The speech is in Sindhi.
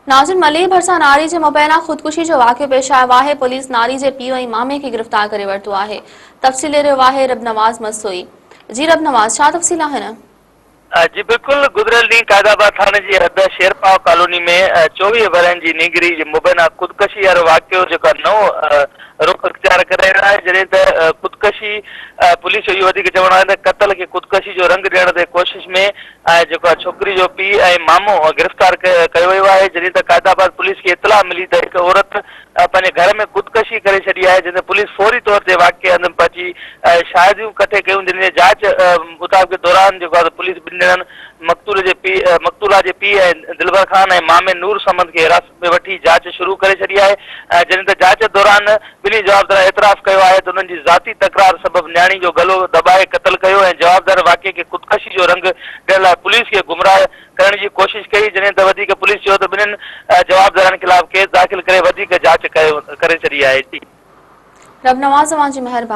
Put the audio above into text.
ناظرين ملير ڀرسان ناري جي مبينا خودڪشي جو واقعو پيش آيو آهي، پوليس ناري جي پيء ۽ مامي کي گرفتار ڪري ورتو آهي، تفصيل ڏئي رهيو آهي ربنواز مسوئي. جي ربنواز ڇا تفصيل آهن؟ جي بلڪل گذريل ڏينهن قائد آباد ٿاڻي جي حد شيرپاء ڪالوني ۾ 24 ورهين جي نينگري جي مبينا خودڪشي وارو واقعو جيڪو نئون رخ اختيار ڪري رهيو آهي جڏهن ته خودڪشي پوليس جو اهو وڌيڪ چوڻ آهي ته قتل کي خودڪشي جو رنگ ڏيڻ تي ڪوشش ۾ ۽ جيڪو آهي ڇوڪري جو پيء ۽ مامو گرفتار ڪيو ويو آهي جڏهن ته قائد آباد پوليس کي اطلاع ملي ته هڪ عورت پنهنجي گهر ۾ خودڪشي ڪري ڇڏي آهي جنهن تي پوليس فوري طور تي واقعي هنڌ پهچي شاهديون ڪٺي ڪيون جن جي جاچ مطابق دوران جيڪو آهي پوليس ٻن ڄڻن مقتول جي پيء مقتولا جي پيء ۽ دلبر خان ۽ مامي نور صمد کي حراست ۾ وٺي جاچ شروع ڪري ڇڏي آهي جڏهن ته جاچ دوران ٻنهي جوابدارن اعتراف ڪيو آهي ته انهن جي ذاتي تڪرار سبب نياڻي جو گلو دٻائي قتل ڪيو ۽ جوابدار واقعي کي خودڪشي جو رنگ ڏيڻ لاء پوليس کي گمراهه ڪرڻ جي ڪوشش ڪئي جڏهن ته وڌيڪ پوليس چيو ته ٻنهين جوابدارن خلاف ڪيس داخل ڪري وڌيڪ جاچ ڪري ڇڏي آهي. رب نواز اوهان جي مهرباني.